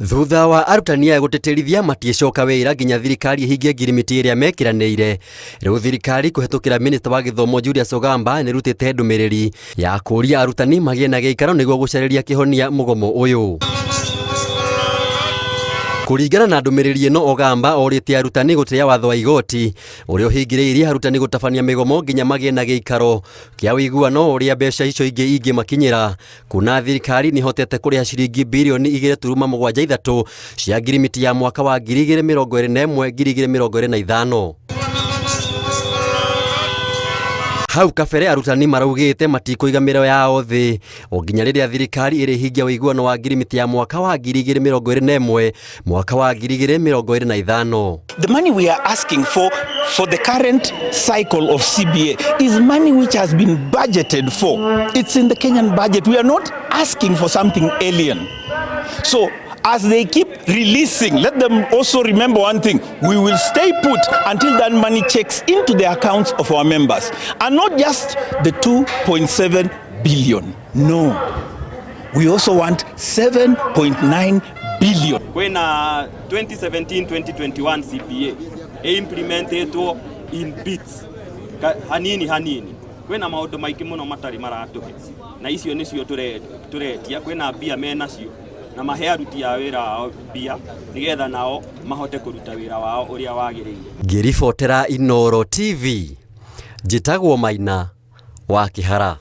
Thutha wa arutani aya gũtĩtĩrithia matiĩcoka wĩra nginya thirikari ĩhingie ngirimiti ĩrĩa mekĩranĩire, rĩu thirikari kũhetũkĩra minista wa gĩthomo Julius Ogamba nĩrutĩte ndũmĩrĩri ya kũria arutani magĩe na gĩikaro nĩguo gũcarĩria kĩhonia mũgomo ũyũ. Kũringana na ndũmĩrĩri ĩno, Ogamba orĩtie arutani gũtĩa watho wa igoti ũrĩa ũhingĩrĩirie arutani gũtabania mĩgomo nginya magĩe na gĩikaro kĩa ũiguano ũrĩa mbeca icio ingĩ ingĩmakinyĩra. Kuona thirikari nĩhotete kũrĩha ciringi birioni 2.73 cia ngirimiti ya mwaka wa 2021 2025. Hau kabere arutani maraugĩte matikũiga mĩro yao thĩ o nginya rĩrĩa thirikari ĩrĩhingia ũiguano wa ngirimiti ya mwaka wa 2021 mwaka wa 2025. The money we are asking for the current cycle of CBA is money which has been budgeted for. It's in the Kenyan budget. We are not asking for something alien. So as they keep releasing, let them also remember one thing. We will stay put until that money checks into the accounts of our members. And not just the 2.7 billion. No. We also want 7.9 billion. Kwĩna 2017-2021 CBA ĩimplementetwo in bits, hanini hanini. Kwĩna maũndũ maingĩ mũno matarĩ maratũhe, na icio nĩcio tũretia. Kwĩna mbia menacio na mahe aruti a wĩra wao mbia nĩgetha nao mahote kũruta wĩra wao ũrĩa wagĩrĩire. Ngĩribotera Inooro TV, njĩtagwo Maina wa Kĩhara.